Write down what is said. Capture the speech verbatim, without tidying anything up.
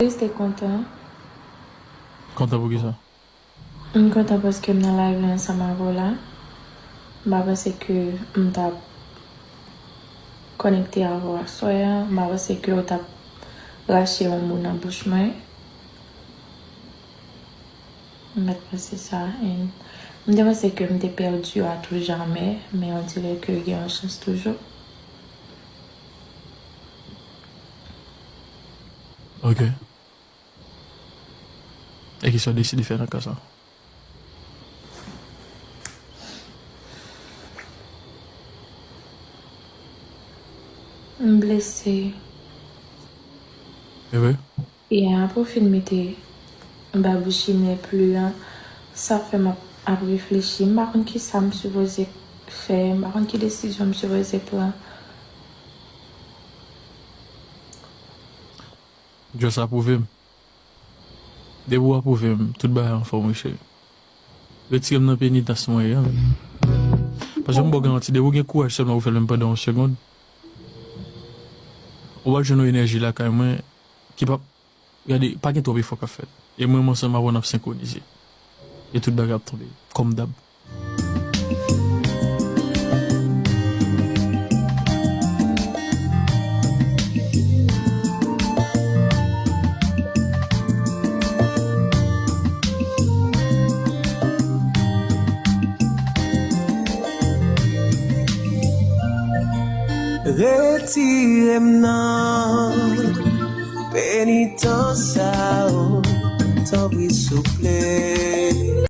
Reste kontan. Kontan pou kisa? M kontan paske m nan live la ansanm avè w la. M pa panse ke m t ap konekte avè w aswè a. M pa panse ke w t ap rache yon mo nan bouch mwen. M pa t panse sa. And m te panse ke m te pèdi w a tou jamè, men on dirait ke gen yon chans toujou. Ok. E kisa w deside fè nan ka sa? M blese. E vre? Yeah, apre w fin mete babouchine pli an, sa fè m ap, ap reflechi. M pa konn kisa m sipoze fè, m pa konn ki desizyon m sipoze pran. Just apwouve m. Depi w apwouve m, tout bagay anfòm, wi, cheri. Retire m nan penitans mwen ye a, menm. Paske m ba w garanti, depi w gen kouraj sèlman pou fè l menm pandan yon segonn, ou pral jwenn yon enèji lakay mwen ki p ap, gade, pa gen twòp efò k ap fèt. E mwen, mwen ansanm avè w, n ap senkwonize. E tout bagay ap tonbe, kòm dab. Retire m nan penitans sa, o, tanpri, souple.